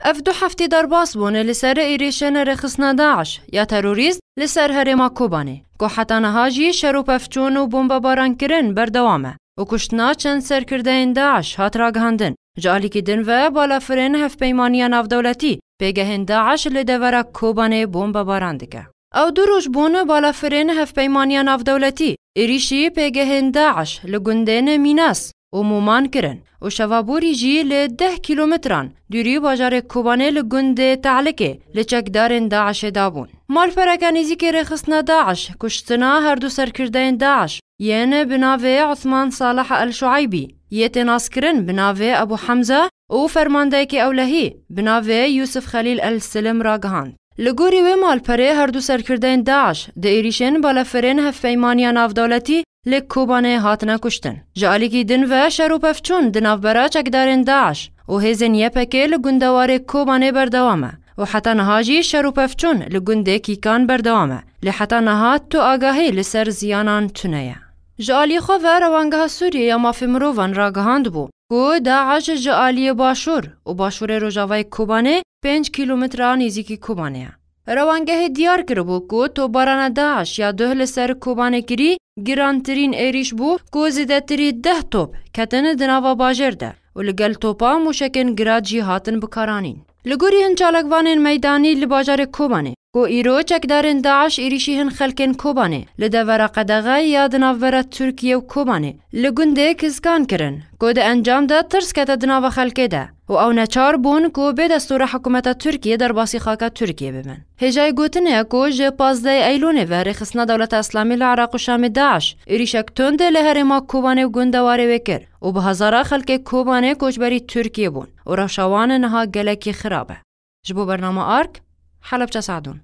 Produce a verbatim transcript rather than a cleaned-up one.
Ev du heftê derbas bûne li ser êrişên rêxistina DAIŞ ya terorîst li ser herêma Kobanê, ku heta niha jî şer û pevçûn û bombebarankirin berdewam e û kuştina çend serkirdeyên DAIŞ hat ragihandin. Ji alîkî din ve balafirên hevpeymaniya navdewletî pêgehên DAIŞ li devera Kobanê bombebaran dike. Ew du roj bûn balafirên hevpeymaniya navdewletî êrîşî pêgehên DAIŞ li gundên Mînas û Mûman kirin û şeva borî jî li deh kîlometran dûrî bajarê Kobanê li gundê Te'likê li çekdarên DAIŞê dabûn. Malpereke nêzîkî rêxistina DAIŞ kuştina her du serkirdeyên DAIŞ yên bi navê Osman Salih El Şueybî yê tê naskirin bi navê Ebû Hemze û fermandeyekê ewlehî bi navê Yûsif Xelîl El Silim ragihand. Li gorî wê malperê her du serkirdeyên DAIŞ di êrîşên balafirên hevpeymaniya navdewletî li Kobanê hatine kuştin. Ji alîkî din ve şer û pevçûn di navbera çekdarên DAIŞ û hêzên Y P G li gundewarê Kobanê berdewam e û heta niha jî şer û pevçûn li gundê Kîkan berdewam e. Lê heta niha tu agahî li ser ziyanan tune ye. Ji alî xwe ve Rewangeha Sûriyê ya Mafê Mirovan ragihandibû ku DAIŞ ji aliyê başûr û başûrê rojavayê Kobanê pênc kîlometre nêzîkî Kobanê ye. Rewangehê diyar kiribû ku topbarana DAIŞ ya duh li ser Kobanê kirî girantirîn êrîş bû ku zêdetirî deh top ketin di nava bajêr de û li gel topa mûşekên Grad jî hatin bikaranîn. Li gorî hin çalakvanên meydanî li bajarê Kobanê, ku îro çekdarên DAIŞ êrîşî hin xelkên Kobanê li devera qedexe ya di navbera Tirkiye û Kobanê li gundê Kizkan kirin, ku di encam de tirs kete di nava xelkê de û ew neçar bûn ku bê destûra hikûmeta Tirkiye derbasî xaka Tirkiye bibin. Hêjayî gotinê ye ku ji pazdeh Eylûnê ve rêxistina Dewleta Îslamî li Iraq û Şamê DAIŞ êrîşek tund li herêma Kobanê û gundewarê wê kir û bi hezara xelkê Kobanê koçberî Tirkiye bûn û rewşa wan niha gelekî xirab e. Ji bo bernama Ark, Helebçe Sadûn.